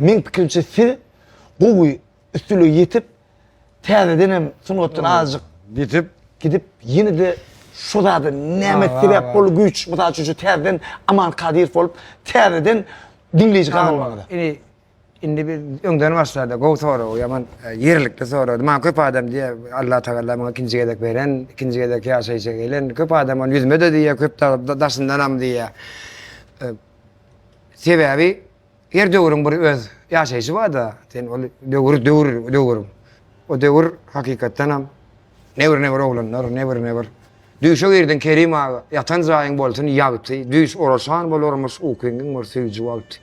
Meň pikirimçe siz gowy üstünlige ýetip täzeden hem sungatdan azajyk Gidip gidip ýene-de şo zada näme sebäp boldy güýç mysal üçin şu täzeden Aman Kadyrow bolup täzeden diňleýji gazanmagyňyza. Ini indi biz öňden başlady. Gowy sorag, ýaman ýerlikli sorag. Maňa köp adam diýýär, Allah tagalla maňa ikinji gezek beren, ikinji gezek ýaşaýşa gelen. Köp adam ony ýüzüme-de diýýär, köp daşyndanam diýýär. Sebäbi Her döwrüň bir öz ýaşaýşy bar-da, sen ol döwür, döwür, döwür. O döwür hakykatdanam nebir-nebir oglanlar, nebir-nebir. Düýşe girdiň Kerim aga, ýatan jaýyň bolsun ýagty, düýş oraşan bolarmyş ukyňyň bir süýji wagty.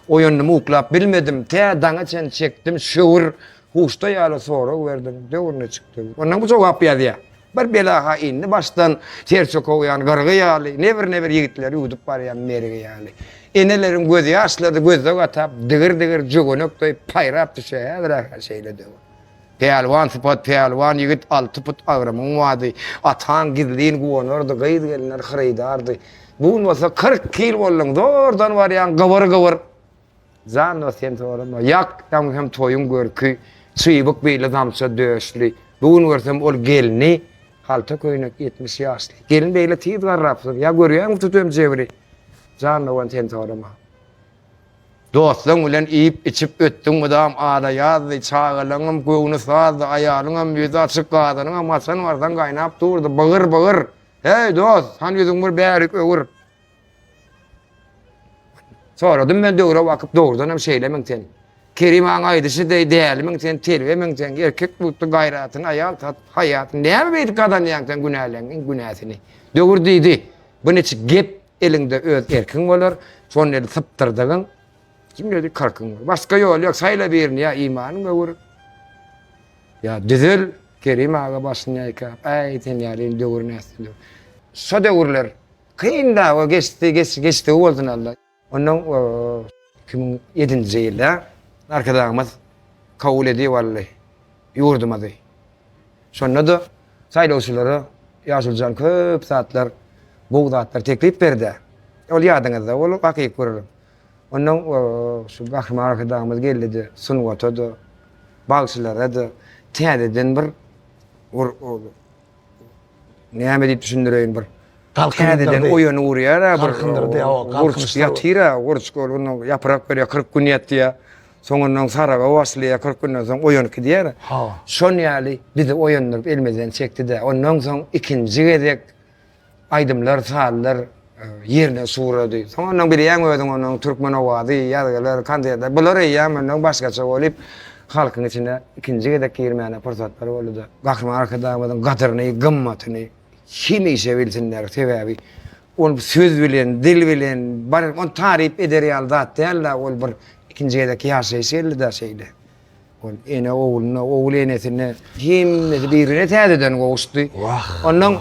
Oýandym uklap bilmedim, tä daňa çen çekdim şöwür, huşda ýaly sorag berdiň, döwür niçik döwür. Ondan bu jogap ýazýar. Bir bela-ha indi başdan, serçe kowýan gyrgy ýaly, nebir-nebir ýigitleri ýuwdup barýan mergi ýaly. Eneleriň gözýaşlary gözde gatap, digir-digir jöwenek deý paýrap düşýär. Häzir-ä şeýle döwür. Pälwan sypat pälwan ýigit alty put agramyň bardy. Ataň gizlin guwanardy, gyz-gelinler hyrydardy. Bu gün bolsa 40 kil bolduň, zordan barýaň gybyr-gybyr. Jan dost sen sorama. Ýak, ýaňy hem toýuň görki, çybyk billi zamça döşli. Bu gün görsem ol gelni, halta köýnek 70 ýaşly. Gelin beýle tiz garrapsyň, ýa görýäňmi tutum jebri? Jan dogan sen sorama. Dostlaň bilen iýip-içip ötdüň mydam ala ýazdy, çagalaňam göwni sazdy, aýalyňam ýüzi açyk, gazanyňam haçan barsaň gaýnap durdy, bygyr-bygyr. Heý, dost, han ýüzüňi bir bärik öwür. Soradym men döwre bakyp, dogrudanam şeýlemiň sen? Kerim agaň aýdyşy deý dälimiň sen, telbemiň sen, erkek tutdy gaýratyny, aýal satyp haýatyny, näme beýdip gazanýaň sen günäleň iň günäsini? Döwür diýdi, bu niçik gep, eliňde öz erkiň bolar, şony eli sypdyrdygyň, kim diýdi, kyrkyň bolar. Başga ýol ýok, saýla birini, ýa imanyň öwür, ýa düzel, Kerim aga başyny ýaýkap, äý sen ýaly indi döwür nätsin döwür. Şo döwürler Kyn da o geçdi, geç, geçdigi bolsun Allah. Ondan 2007-nji ýylda Arkadagymyz kabul edip aldy ýurdumyzy. Şonda-da saýlawçylara Ýaşuljan köp zatlar, gowy zatlar teklip berdi. Ol ýadyňyzda, ol hakyky gürrüň. Ondan şu Gahryman Arkadagymyz geldi-de, sungata-da, bagşylara-da täzeden bir Näme diýip düşündireýin bir. Täzeden oýany urýar-a bir. Galkyndyrdy, hawa, galkynyşlar. Ýatyr-a, gurçuk ol ondan ýaprak berýär, 40 gün ýatýar. Soňundan saraga başlaýar, 40 günden soň oýanyp gidýär. Hawa. Şon ýaly bizi oýandyryp elimizden çekdi-de. Ondan soň ikinji gezek aýdymlar, sazlar ýerine surady. Soň ondan bilýäň özüň onuň Türkmen owazy, ýazgylar, konsertler, bular eýýäm ondan başgaça bolup, halkyň içine ikinji gezek girmäne pursatlar boldy-da. Gahryman Arkadagymyzyň gadyryny, gymmatyny hemişe bilsinler. Sebäbi ol söz bilen, dil bilen bar, ony taryp eder ýaly zat däl-de, ol bir ikinji gezek ýaşaýyş geldi-de şeýle. Ol ene ogluna, ogul enesine, hemmesi birine täzeden gowuşdy. Wah! Ondan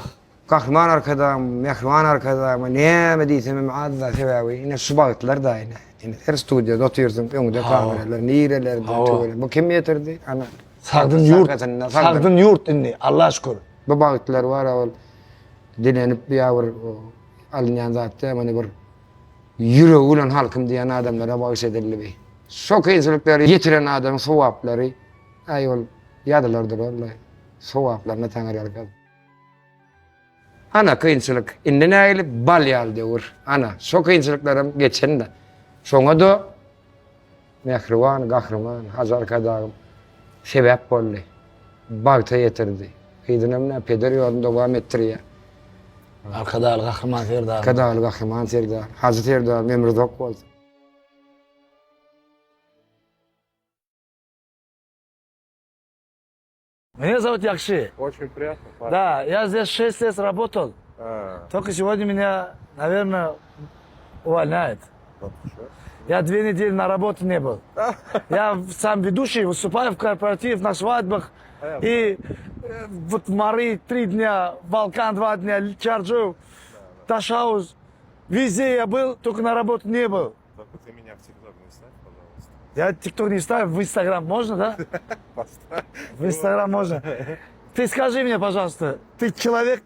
Gahryman Arkadagym, mähriban Arkadagyma näme diýsemem az-da, sebäbi ine şu bagtlar-da ine. Ine her studiýada otyrsyň, öňde kameralar, nirelerde, tüweleme. Bu kim ýetirdi? Ana. Sagdyn ýurt, sagdyn ýurt indi, Allaha şükür. Bu bagtlar bar-a ol dilenip ýa bir alynýan zat däl, muny bir ýüregi bilen halkym diýen adamlara bagyş edildi bi. Şo kynçylyklary ýetiren adamyň sogaplary, aý ol ýazylar durar-laý. Sogaplaryna Taňryýalkasyn. Ana kynçylyk indi nägili bal ýaly döwür. Ana şo kynçylyklaram geçende. Şoňa-da mähriban Gahryman Hajy Arkadagym sebäp boldy. Bagta ýetirdi. Yzynam nä peder ýoluny dowam etdirýär. Arkadagly Gahryman Serdarymyz. Arkadagly Gahryman Serdar. Hajy Serdarym ömri uzak bolsun. Меня зовут Якши. Очень приятно. Парень. Да, я здесь 6 лет работал. А, Только сегодня меня, наверное, увольняют. вот что. Я две недели на работе не был. Я сам ведущий, выступаю в корпоратив, на свадьбах. И э, вот в Мары три дня, Балкан два дня, Чарджу, Ташауз. Везде я был, только на работе не был. Только ты меня в ТикТок не ставь, пожалуйста. Я ТикТок не ставлю, в Инстаграм можно, да? Поставь. В Инстаграм можно. Ты скажи мне, пожалуйста, ты человек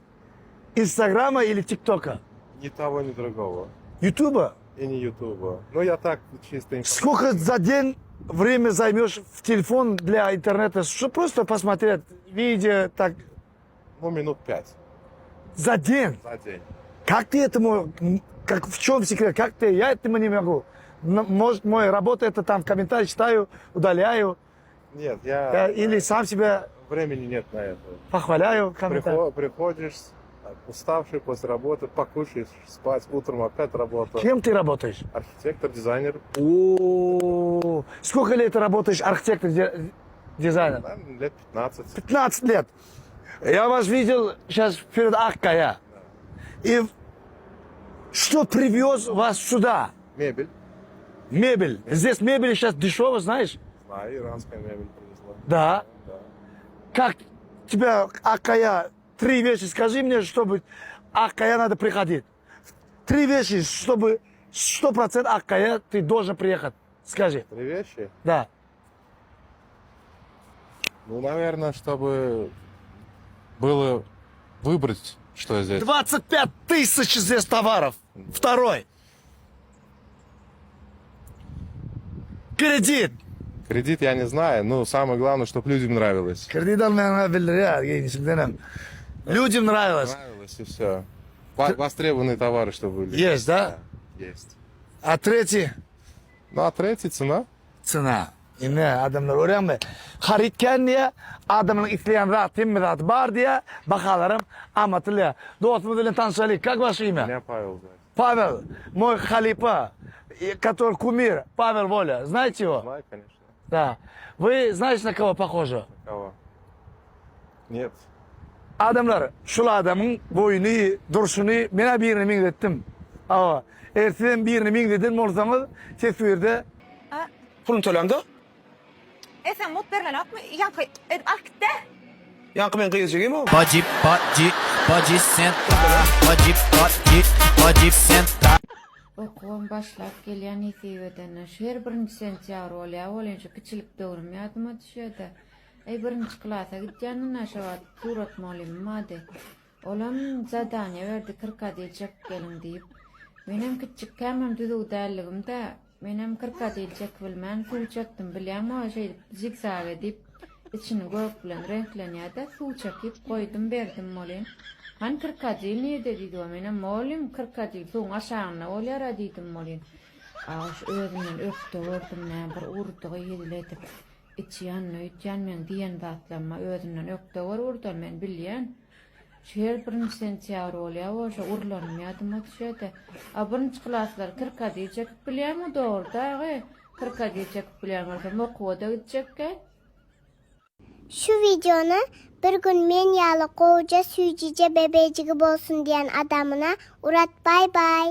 Инстаграма или ТикТока? Ни того, ни другого. Ютуба? И не Ютуба. Ну, я так чисто Сколько за день? время займешь в телефон для интернета, чтобы просто посмотреть видео так Ну, минут пять за день? за день. Как ты этому, как, в чем секрет, как ты, я этому не могу. Может, мой работа это там комментарии читаю, удаляю, Нет, я... э, или сам себя Времени нет на это. похваляю комментарии. Прихо- приходишь, уставший после работы, покушаешь, спать, утром опять работа. Кем ты работаешь? Архитектор, дизайнер. О, сколько лет ты работаешь архитектор, дизайнер? Наверное, лет 15. 15 лет. Я вас видел сейчас перед Аккая. И что привез вас сюда? Мебель. Мебель. Здесь мебель сейчас дешевая, знаешь? Знаю, иранская мебель привезла. Да. Да. Как тебя Аккая, три вещи скажи мне, чтобы Аккая надо приходить. Три вещи, чтобы 100% Аккая ты должен приехать. Скажи. Три вещи? Да. Ну, наверное, чтобы было выбрать, что здесь. 25 тысяч здесь товаров. Второй. Кредит. Кредит я не знаю, но самое главное, чтобы людям нравилось. Кредит Людям нравилось. Нравилось и все. Востребованные товары, чтобы были. Есть, да? Есть. А третий? Ну, а третий цена? Цена. Ine adamlar görýäňmi? Haryt kän diýýär, adamyň isleýän zat hemme zat bar diýýär, bahalaram amatly diýýär. Dostumyz bilen tanşalyk. Как ваше имя? Меня Павел зовут. Павел, мой halypa, который кумир, Павел Воля. Знаете его? Знаю, конечно. Да. Вы знаете, на кого похожи? Кого? Нет. Adamlar, şul adamyň boýuny, durşuny men-ä birine meňzetdim. Hawa, eger sizem birine meňzeden bolsaňyz, teswirde Puluny töläňde. E sen mut berlenokmy? Ýaňky edip alyp gitde. Ýaňky meň gyz jigim o. Pode, pode, pode sentar. Pode, pode, pode sentar. Okuwam başlap gelýän nesip edende. Şu her birinji sentýabr bolýa welin şu kiçilik döwrüm ýadyma düşýädä. Eý birinji klasa gidýändim şo wagt surat mugallymym bardy. Olam zadaniýa berdi krokadil çekip geliň diýip. Menem kiçjikkämem düzüw dälligimdä menem krokadil çekibilmän suw çekdim bilýäňmi o şeýdip zigzag edip içini gök bilen reňklenýädä suw çekip goýdum berdim welin. Hany krokadil nirde diýdi o menem mugallym krokadil suwuň aşagynda bolýara diýdim welin. Aguş özümden ökde gördüm nä bir urdygy hezil edip içi ýandy öýtýän meň diýen zatlamma özümden ökde görüp urdan men bilýän. Şu her birinji sentýabr bolýa bolşa urlanym ýadyma düşýädä. A birinji klaslar krokadil çekip bilýäňmi dogry dagy krokadil çekip bilýän bolsam okuwada gitjekgä. Şu wideony bir gün men ýaly gowja süýjije bebejigi bolsun diýen adamyna urat bay bay.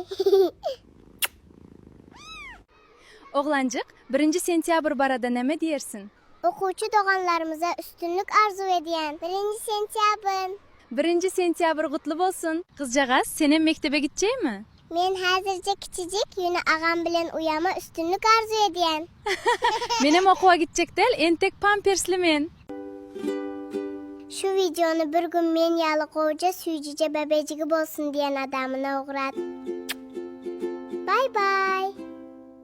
Oglanjyk, birinji sentýabr barada näme diýersiň? Okuwçy doganlarymyza üstünlik arzuw edýän. Birinji sentýabr. Birinji sentýabr gutly bolsun! Gyzjagaz, senem mekdebe gitjekmi? Men häzirje kiçijik, ýöne agam bilen uýama üstünlik arzuw edýän. Menem okuwa gitjek däl, entek pampersli men. Şu wideony bir gün men ýaly gowja süýjije bebejigi bolsun diýen adamyna ugrat. Bay bay.